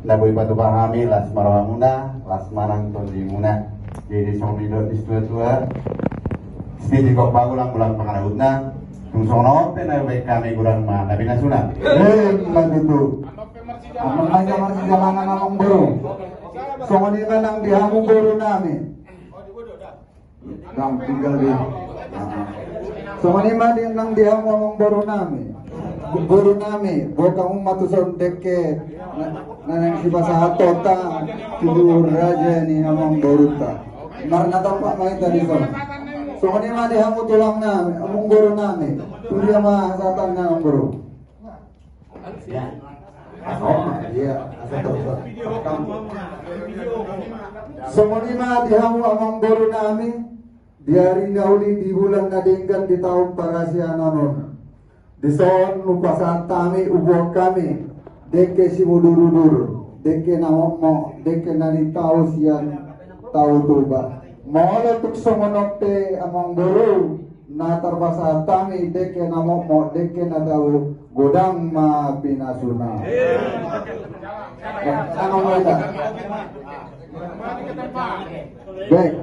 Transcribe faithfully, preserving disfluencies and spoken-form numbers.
Na boi patupa hami las ma rohamuna, las ma nang tondimuna. Jadi songon nidok ni situa-tua, sititi gok pagulang-gulang pangarahutna. Tung songon on pe na baen hami, godang ma na pinasuna. Emma tutu. Amang ma i na marsijalangan, amangboru. Songon i ma nang di hamu boru nami. Ndang tinggal di. Songon i ma di nang di hamu amangboru nami. Boru nami, boan hamu ma tuson dengke na, na naeng sipasahatonta tu raja ni amangborunta. Marnatampak ma hita dison. Songon i ma di hamu tulang nami, amangboru nami. Tu dia ma sahatanna, amangboru? Ia. Asa on ma, ia, asa tahu. Songon i ma di hamu amangboru nami, di ari na uli, di bulan na denggan, di taon parasian on. Dison hupasahat hami, huboan hami dengke simudur-udur, dengke na mokmok, dengke na nitahu sian Tao Toba. Molo tung songon on pe amangboru, na tarpasahat hami dengke na mokmok, dengke na tabo, godang ma pinasuna. Baik.